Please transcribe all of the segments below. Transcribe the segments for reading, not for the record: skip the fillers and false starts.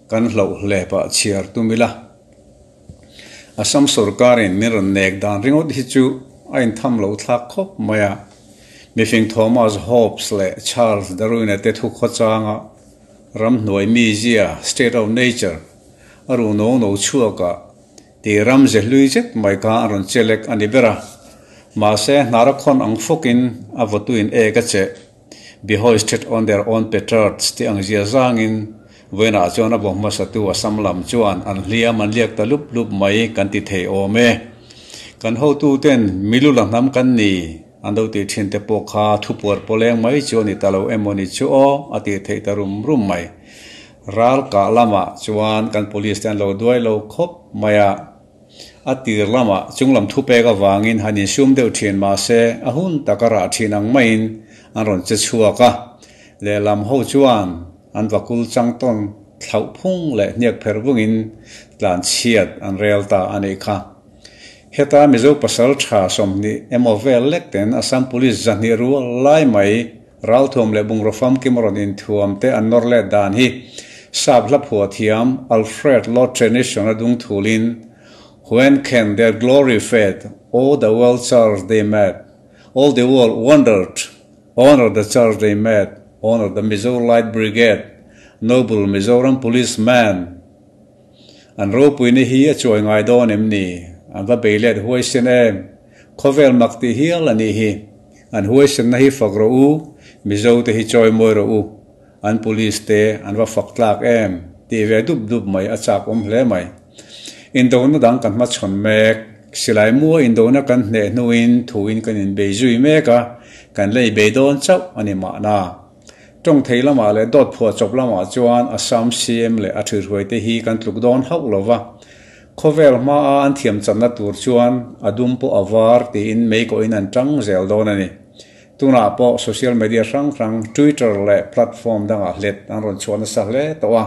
Kan hloh hlep ah chhiar tum ila. Assam sorkarin min rawn nek dan ringawt hi chu a intham lo thlak khawp mai a. Mifing Thomas Hobbes leh Charles Darwin-a te thu khawchanga ramhnuai mizia, state of nature, a ruh no no chhuakah tih ram ze hlui zet mai kha a rawn che lek a ni ber a. Mahse, hnara khawn ang fawkin a vawtuin ek a cheh. Be hoisted on their own petards tih ang zia zangin vawiinah chuan a bawm hmasatu Assam lam chuan an hliam an liak ta lup lup mai kan ti thei awm e. Kan hotuten milu la hnam kan ni an lo tih thin te pawh kha thupuar pawleng mai chu a ni ta lo emaw ni chu aw a tih theih ta rum rum mai. Ral kah lamah chuan kan police te an lo duai lo khawp mai a. A tir lamah chunglam thupek avangin han insum deuh thin mah se a hun taka rah thin ang maiin an rawn che chhuak a. Lehlam ho chuan an vakul chang tawn thlauh phung leh hniak pherh vungin tlan chhiat an rel ta a nih kha. Heta Mizo pasal tha 20 emaw vel lek ten Assam Police 200 rual lai mai Ralthuam leh bungraw famkim a rawn inthuam te an nawr let dan hi sap hla phuah thiam Alfred Lord Tennyson a dung thulin When can their glory fade, all the world charge they made, all the world wondered, honour the charge they made, honour the Mizo Light Brigade, noble Mizoram Police man. An ropuina hi a chuai ngai dawn em ni? An va bei let huaisen em? Khawvel mak tih hial a nih hi. An huaisenna hi fak rawh u, Mizo te hi chawi mawi rawh u, an police te an va fak tlak em tih ve dup dup mai a chak awm hle mai. Indona dang kan hmachhawn mek, silai mua indona kan hneh hnuin thuin kan inbei zui mek a, kan lei bei dawn chauh a ni mahna. Tawng thei lamah leh dawt phuah chawp lamah chuan Assam CM leh a ṭhihruai te hi kan tluk dawn hauh lo va. Khawvel hmaa an thiam channa tur chuan a dum pawh a var tiin mei kawhin an ṭang zel dawn a ni. Tunah pawh social media hrang hrang Twitter leh platform dangah hlet an rawn chhuah nasa hle tawh a.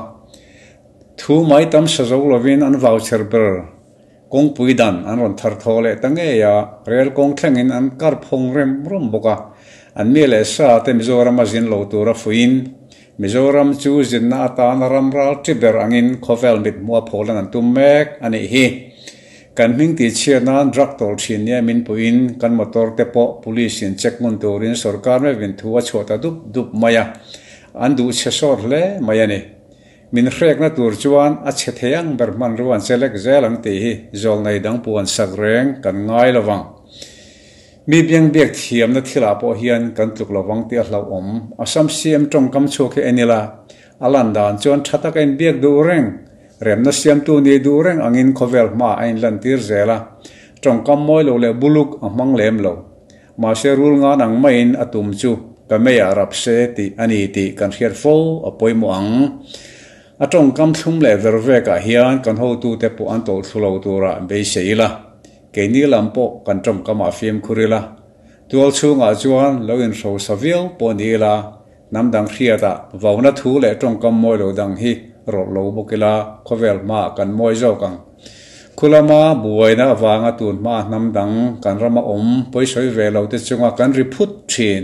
Thu mai tam sa zo lovin an vau chher ber kawngpui dan an rawn thar thaw leh ta ngei a, rel kawng thlengin an kar phawng rem rum bawk a. An mi leh sa te Mizoram a zin lo tura fuiin Mizoram chu zinna atana ram ral chi ber angin khawvel mithmuh a pholan an tum mek a nih hi. Kan hming tihchhiat nan drug tawlh thin nia min puiin kan motor te pawh police in check ngun turin sorkar meuhin thu a chhuah ta dup dup mai a, an duh chhe sawt hle mai a ni. Min hrekna tur chuan a chhe thei ang ber hmanrua an che lek zel ang tih hi zawlnei dang puan sak reng kan ngai lo vang. Mi biangbiak thiamna thilah pawh hian kan tluk lovang tih a hlauhawm. Assam CM tawngkam chhuak hi en ila, a lan dan chuan tha taka inbiak duh reng, remna siamtu nih duh reng angin khawvel hmaah a inlantir zel a. Tawngkam mawi lo leh buluk a hmang lem lo. Mahse rul ngan ang maiin a tum chu ka meiah rap se tih a ni tih kan hriat fo a pawimawh ang. A tawngkam thlum leh ver vekah hian kan hotute pawh an tawlhthlu lo turah beisei ila. Keini lam pawh kan tawngkamah fimkhur ila, tual chhungah chuan lo inhrosa viau pawh ni ila, hnam dang hriatah vauna thu leh tawngkam mawi lo dang hi rawlh lo bawk ila, khawvel hmaah kan mawi zawk ang. Khulama buaina avanga tun hmaa hnam dang kan rama awm pawisawi ve lo te chunga kan ri phut thin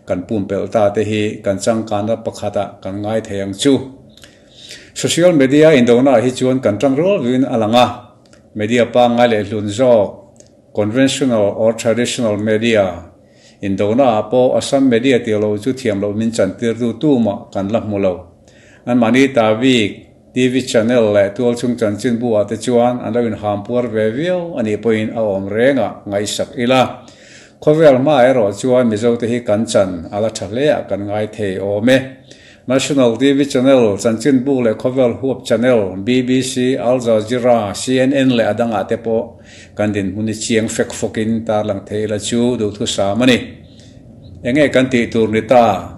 kan pumpelh ta te hi kan changkanna pakhatah kan ngai thei ang chu. Social media indona ah hi chuan kan tang rual ruin a lang a, media pangngai leh hlun zawk, conventional or traditional media, indona ah pawh Assam media tih lo chu thiam loh min chantir tu tumah kan la hmu lo. Anmahni ta bik TV channel leh tualchhung chanchinbu ah te chuan an lo inhampuar ve viau a nih pawhin a awm reng ah ngaihsak ila. Khawvel hmaah erawh chuan Mizo te hi kan chan a la tha hle ah kan ngai thei awm e. National TV Channel, Chanchinbu leh Khawvel Huap Channel, BBC, Al Jazeera, CNN leh a dangah te pawh kan dinhmun hi chiang fek fawkin tarlang thei ila chu duhthusam a ni. Enge kan tih tur ni ta?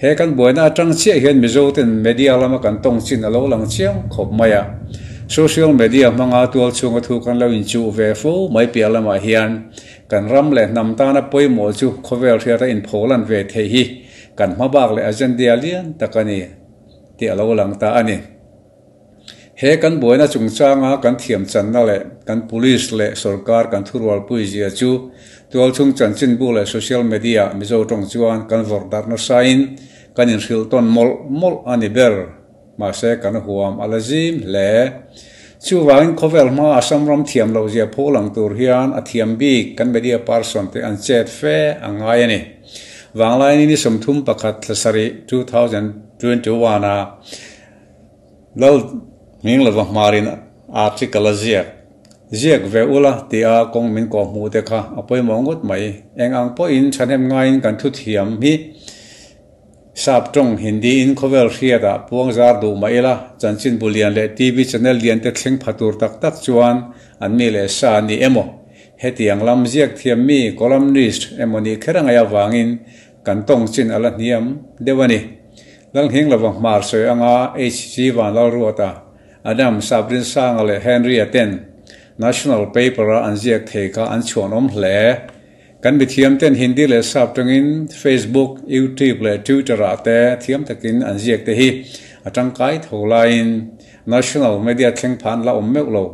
He kan buaina atang chiah hian Mizo ten media lama kan tawng chin a lo lang chiang khawp mai a. Social media hmanga tual chhunga thu kan lo inchuh ve fo mai piah lamah hian kan ram leh hnam tana pawimawh chu khawvel hriata inpholan ve theih hi Kan hma bak leh agenda lian tak a ni tih a lo lang ta a ni. He kan buaina chungchanga kan thiam channa leh kan police leh sorkar kan thurualpui zia chu tualchhung chanchinbu leh social media Mizo tawng chuan kan vawrh darh nasain Kan inhrilh tawn mawlh mawlh a ni ber. Mahse kan huam a la zim hle. Chuvangin khawvel hma Assam ram thiam loh zia pho lang tur hian a thiam bik kan media person te an chet fe a ngai a ni. Vanglaini ni 31 thla sarih 2021 a Lal hming lova hmarin article a ziak. Ziak ve ula tia kawng min kawh hmuh te kha a pawimawh ngawt mai. Eng ang pawhin thahnem ngaiin kan thu thiam hi Sap tawng Hindi in khawvel hriat ah puang zar duh mah ila, chanchinbu lian leh TV channel lian te thleng pha tur tak tak chuan an mi leh sa ni emaw, hetiang lam ziak thiam mi columnist emaw nih kher a ngaih avangin kan tawng chin a la hniam deuh a ni. Lalnghing lova hmar sawi anga HG Vanlalruata, Adam Sabrinsanga leh Henry-a ten National Paper a an ziak thei kha an chhuanawm hle. Kan mithiam ten Hindi leh Sap tangin Facebook, YouTube leh Twitter ah te thiam takin an ziak te hi a tangkai tho laiin National Media thleng phan la awm meuh lo.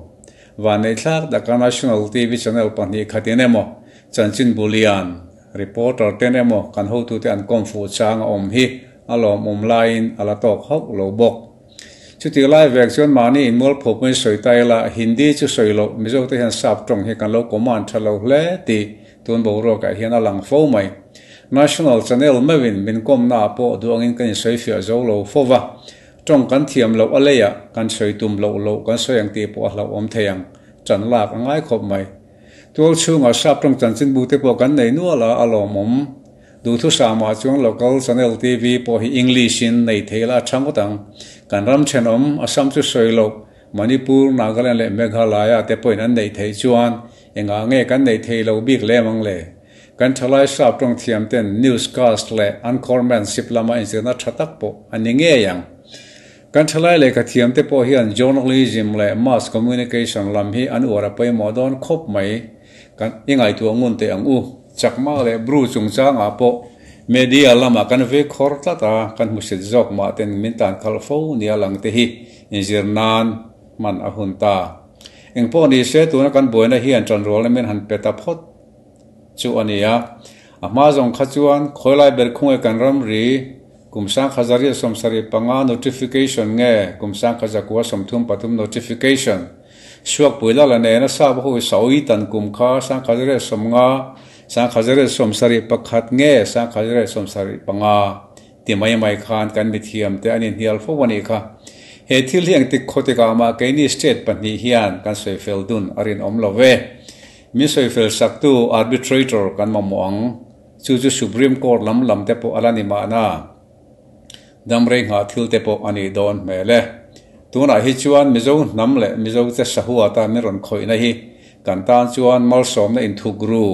Vanneih thlak taka National TV channel pahnih khatin emaw chanchinbu lian, reporter ten emaw kan hotute an kawm fuh chang a awm hi a lawmawm laiin a la tawk hauh lo bawk. Chutih lai vek chuan mahni inmualpho pawhin sawi ta ila, Hindi chu sawi loh, Mizo te hian Sap tawng hi kan lo command tha lo hle tih tun boruakah hian a lang fo mai. National channel meuhin min kawmna ah pawh duangin kan insawifiah zo lo fo va, tawng kan thiam loh a leiah kan sawi tum loh loh kan sawi ang tih pawh a hlauhawm thei ang, ṭan lak a ngai khawp mai. Tual chhungah Sap tawng chanchinbu te pawh kan nei nual a, a lawmawm. Duhthusama chuan local channel TV pawh hi English in nei thei la a tha ngawt ang. Kan ram thenawm, Assam chu sawi loh, Manipur, Nagaland leh Meghalaya te pawhin an neih theih chuan engah nge kan neih thei lo bik lem ang le? Kan thalai sap tawng thiam ten newscast leh anchormanship lama inzirna tha tak pawh a ni ngei ang. Kan thalai lehkha thiam te pawh hian journalism leh mass communication lam hi an uar a pawimawh dawn khawp mai. Kan i ngaihtuah ngun teh ang u. Chakma leh Bru chungchangah pawh media lamah kan vei khawr tlat a, kan hmusit zawk mah ten min tan khalh fo nia lang te hi inzir nan hman a hun ta. Engpawh ni se tuna kan buaina hian tanrualna min han pe ta phawt chu a ni a. A hma zawng kha chuan khawilai ber khunge kan ramri kum 1975 notification nge kum 1933 notification Suakpui Lala nena sap ho sawi tan kum kha 1950, 1971 nge 1975 ti mai mai khan kan mithiam te an inhnial fo a nih kha. He thil hi engtik khaw tikah mah keini state pahnih hian kan sawifel dun a rinawm lo ve. Min sawifel saktu arbitrator kan mamawh ang. Chu chu Supreme Court lam lam te pawh a la ni mahna. Damrei nghah thil te pawh a nih dawn hmel e. Tunah hi chuan Mizo hnam leh Mizo te sahua tan min rawn khawihna hi kan tan chuan malsawmna inthuk ru,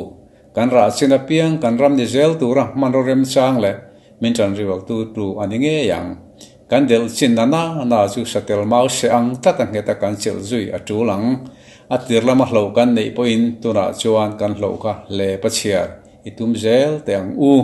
kan rah chin apiang kan ram ni zel tura hmanraw remchang leh min ṭan riualtu tu a ni ngei ang. Kan delh chin na na na chu satel mau se ang tlat a nghet a kan chelh zui a ṭul ang. A tir lama hloh kan neih pawhin tunah chuan kan hloh kha hle pachhiar i tum zel teh ang u.